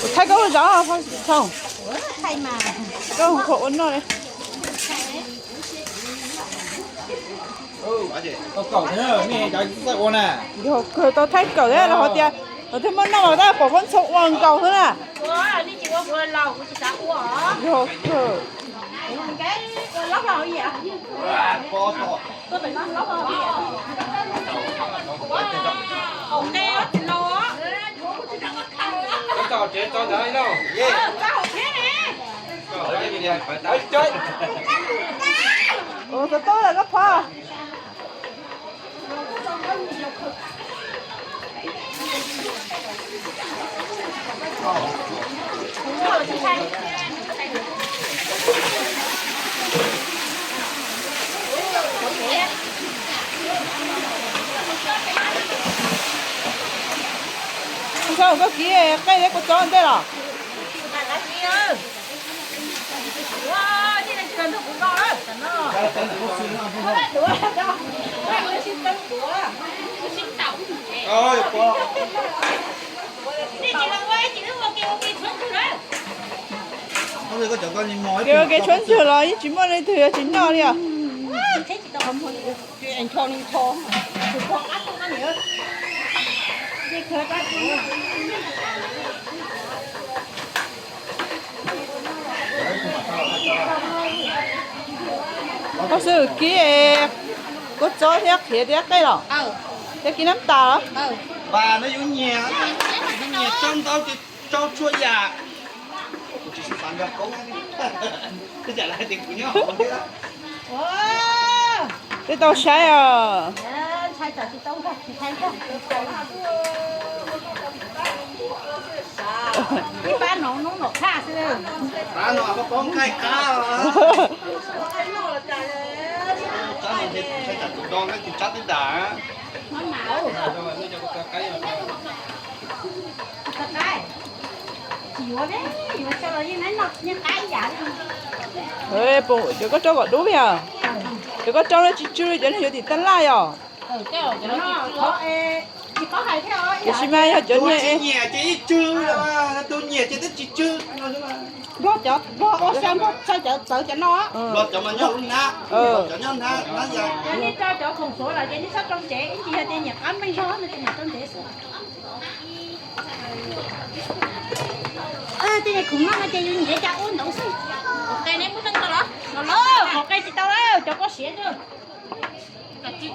Kuv thaij koj lub zos, koj khuam ua noj li. Yog kawg tau thaij kawm los hais tias, thaum twg muaj noj mas tab pom koj ntxhoo ua nkaus xwb na. Yog kawg. Ua tau tau lawm koj phob. Koj kib qej thiab kua txob ntej los? Kev ua kev tshuav ntswg los yeej tsis muaj leej twg yuav tsis noj li os. Koj xwb kib kua txob thiab qhiav thiab qej los? Thiab kib nab tas los? Nyias rau ntau ces rau txhua yam. Twb tau saib os. Cov koj rau kom dub yog? Cov koj rau no tsis tsw li, cov no yuav tim tab laj yog? Tiam sis mas yog cov nyias ces ib tsw, tus nyias ces twb tsis tsw. Nplog cov, Nplog ua sa Nplog txhawj cov txawv cov no. Nplog cov mas nyob lub hnab, cov nyob hnab, hnab yau. Nej rau cov khoom suav lawm ces nej txhob rau ntsev, ib ntsis yog tias nyiam qab npeej zog no ces mam rau ntsev xwb. Tej khoom no no ces yus nyiam cas ua ntawd xwb. Qhov qe neb muab tau los? Los los, qhov qe tsis tau, cov koj siav. Tsis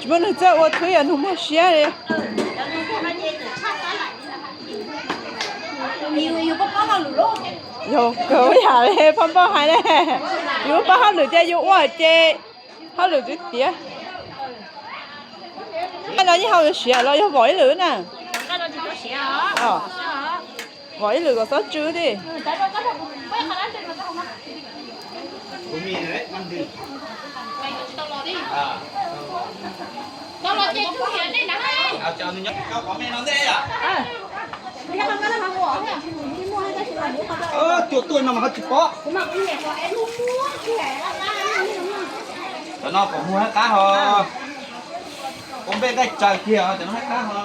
muaj neeg txawj ua thwb yog nug muag siab li. Yog kawg yam li Phaj Npauj hais ne, yus paub hauj lwm ces yus ua ces hauj lwm twb tiav. Nqaij no yeej haus siav los yog vom ib lwm na? Vom ib lwm kom txhob tsw thiab. Cuaj tuaj no mas ho tsis pom. Cov no pom muag hab qab ho. Ua npej nqaij tsaws kiag cov no hab qab ho.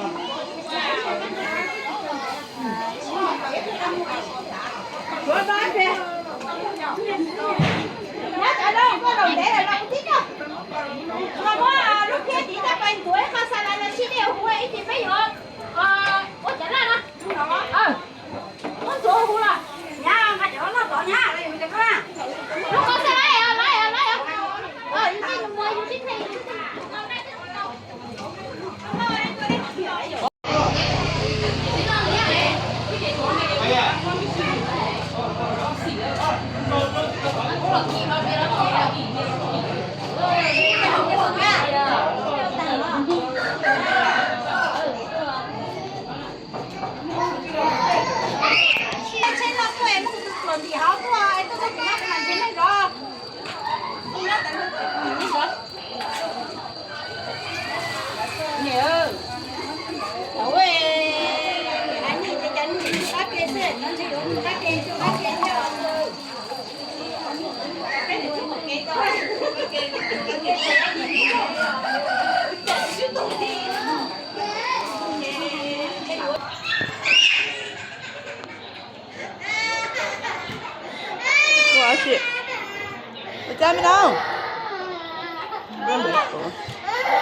Ua cas me no?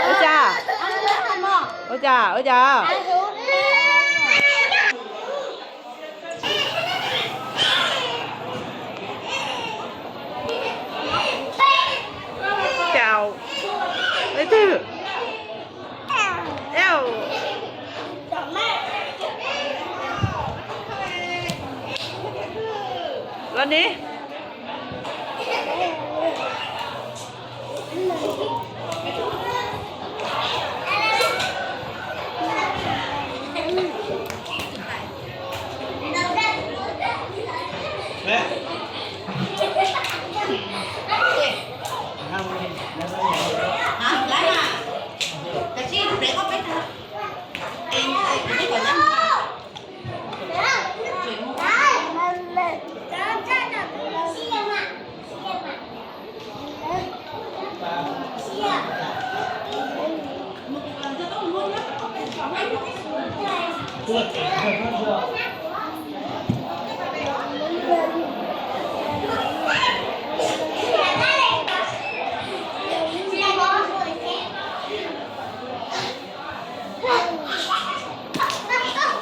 Ua cas? Ua cas? Ua cas? Chào. Ê, từ. Eo. Lo ni.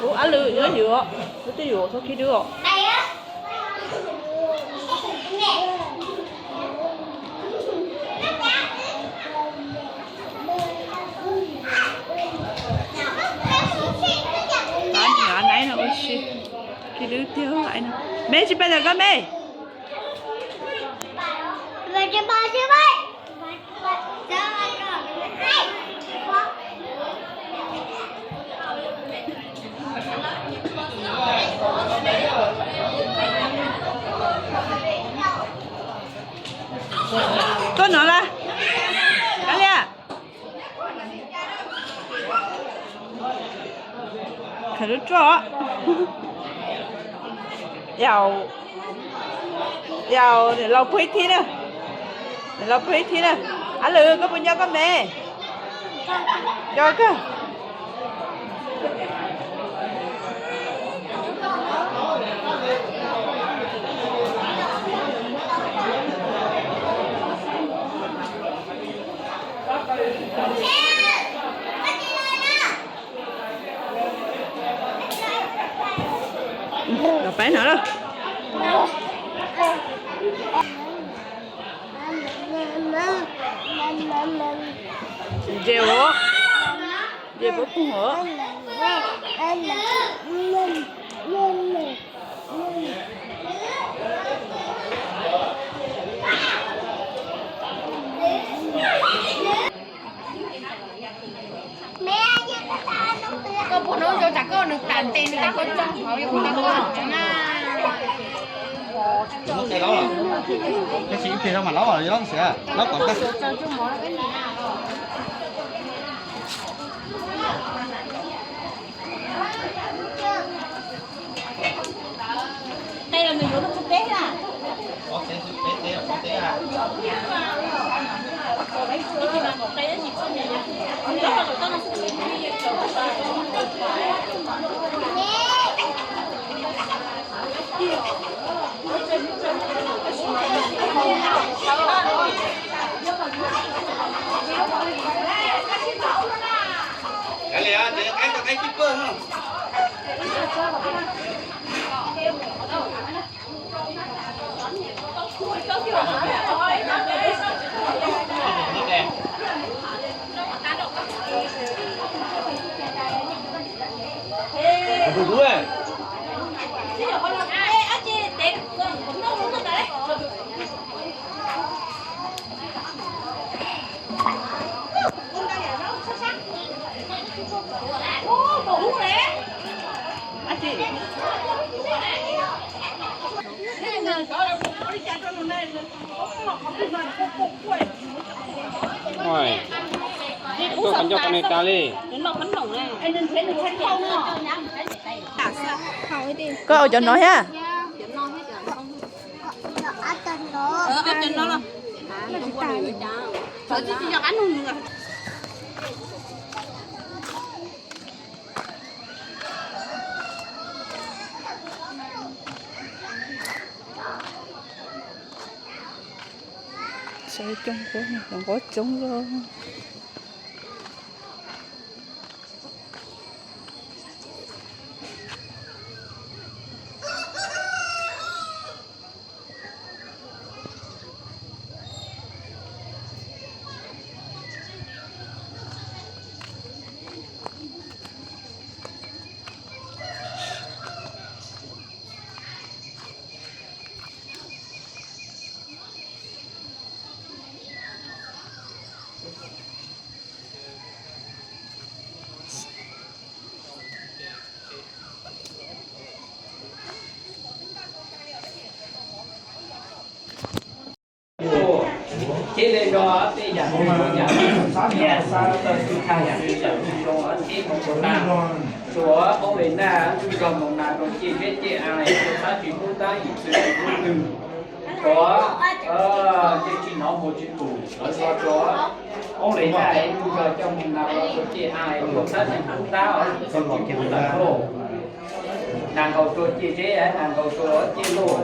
Ub, ab lwm nyob ywm, wb twb yuav txhob khib dub os. Nai no ua si, khib dub tiag no. Me tsis pais ntawm koj me. Tuaj no la. Kav liam. Khaws lub tsuaj. Yau, yau, niam laus pug ib thib na. Niam laus pug ib thib na. Ab lwm, koj puas nco koj me? Nco kawg. Los peb no lawm. Ntses os, ntses puab pug os. Koj puas hnub zoo tsam koj nws tas ntes nws tab koj tsoo hauv yog kuv tab koj na. Tab sis ib pliag zoo mas laub, laub xwb, laub kom tag. Qe los nws yuav tsis peb na. Tuaj qhov ncauj qhov nws tas li. Koj ua cov no thiab. Cov coob nquab, cov nquab coob lawm. Ces li no tej yam, yam, yam, yam, tsuas hauj lwm na, ntsuj zog mus nas rau ciaj zeb ciaj a, txhab tsis pub tab yim txwv tsis pub twg, tsuas, ces tsis hnov mus tsis pum, tsuas hauj lwm na, ntsuj zog coj mus nas rau ciaj a, txhab tsis pub tab, txhab tsis pub tab, nas nkaus rau ciaj zeb, nas nkaus rau ciaj luj.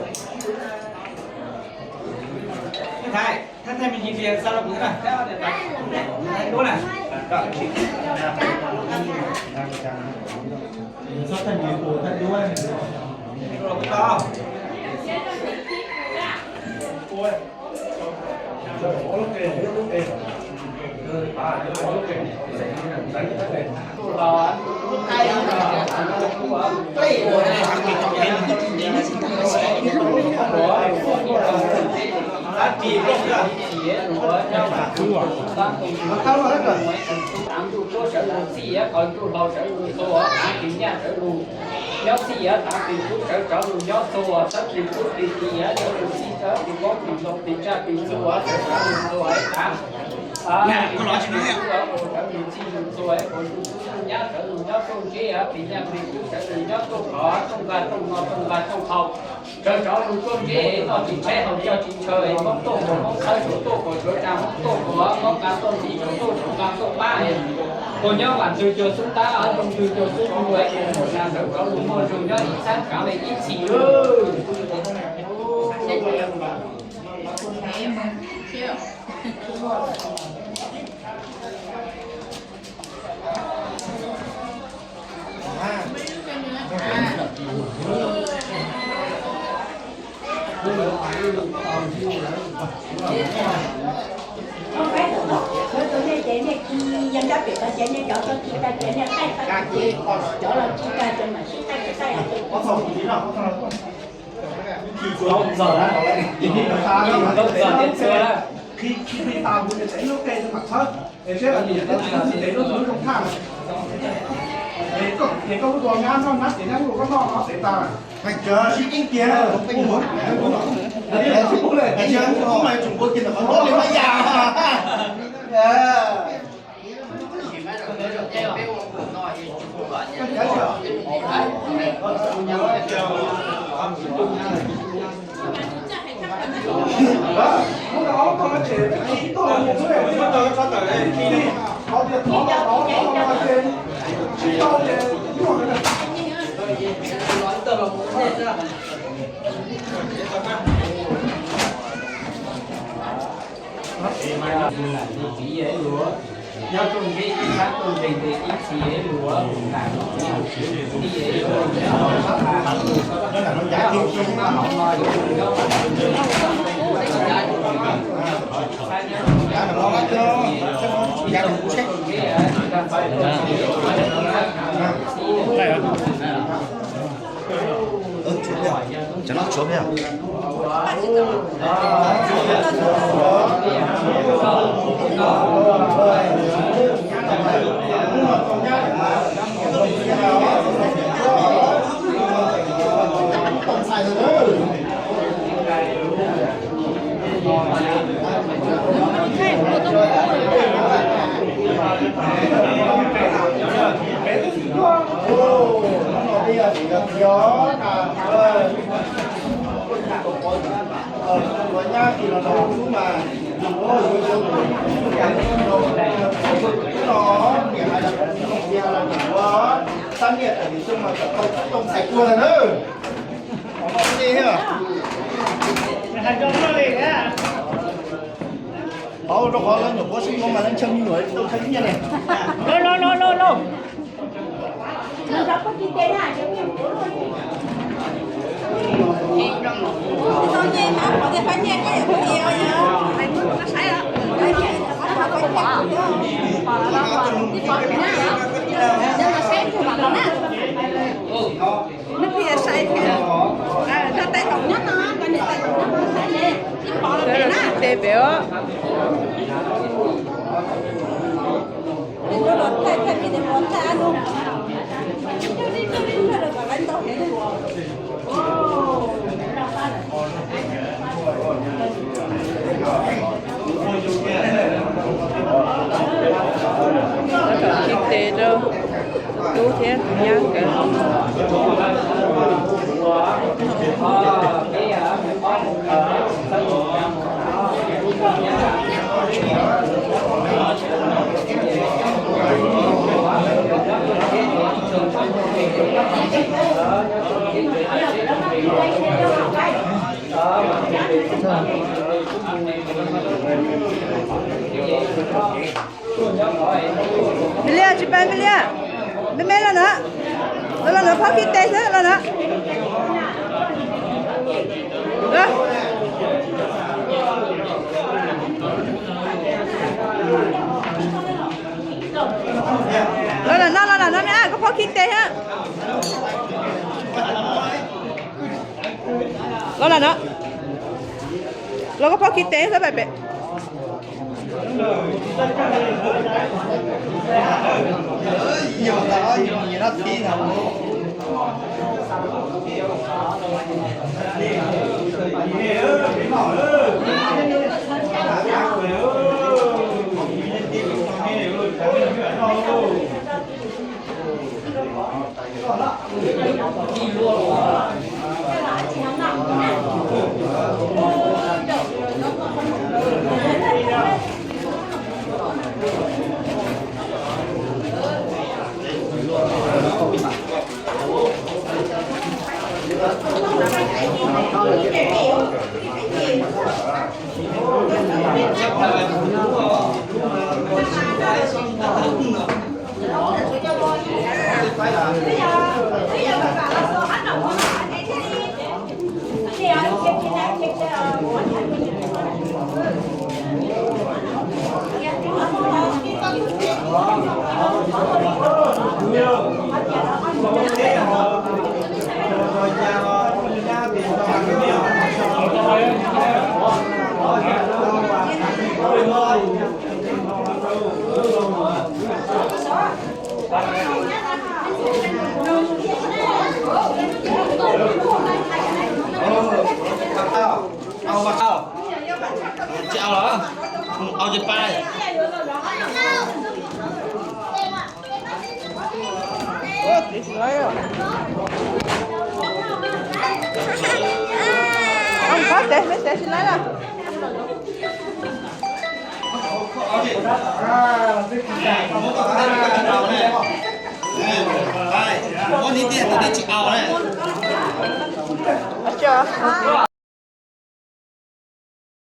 Nyob txij yav tav pis kub sawv rov lug nyob txhua, txhab pis kub pis txiv yav sawv lug txij, txhab pis kub pis ntoo pis tsaj pis txhua sawv rov lug txhua ib tav. Pis kub sawv lug txij lug txhua, pis nyab sawv lug nyob rooj ntseb, pis nyab pis kub sawv lug nyob rooj qhov, rooj nqaj rooj no rooj nqaj rooj hau, sawv rov lug rooj ntseb, noj tsis tshaib haus coj tsis ntshaw, Hmoob tuaj mus Hmoob txhawb, Suav tuaj mus Suav tsa, Hmoob tuaj mus Hmoob nqa tuaj ntiv, Suav tuaj mus nqa tuaj pab. Tuaj nyob vam ntxwg cuag xub tab, ntuj ntxwg cuag xub ntuj, es kuv muaj nas sawv rov lug muaj zug nyob ib txhab kav li ib txhis lawm. Koj pab tus no, kuv tus nej ces nej ci yog nrab pem ko ces nej cov tau ci tau ces nej qaij tau ces cov los ci tau ces mam sib qaij qaij. Qhib qhib tas kuv ces tsev lub qe mam txhawb. Es seb ces lub txhawb zoo thaj. Es koj lub dua nyab noj nyab ces nyab lub koj noj no xev tas. Sib ceeb kiag. Nyob rooj ntseb ib sab rooj ntseg nte ib txhis luas, nam txiv tij luas, Cov no tshuav peb. Qhov rau qhov lawv nyuam qhuav sib yuav mas lawv ntshaw me nyuam tau ntshaw nyiaj ne. Los los los los los. Tes pem os. Cog tes rau tus tub thiab tus nyab nkawd. Me Liaj, tsis pais me Liaj. Me me los na. Los los na, phob kiv tes xwb los na. Los na, los na, no me, koj phob kiv tes thiab. Los na no. Los koj phob kiv tes xwb pais pem. Au, au, tsis au los? Au ces pais. Au, pab tes, me tes tsis laib lawm.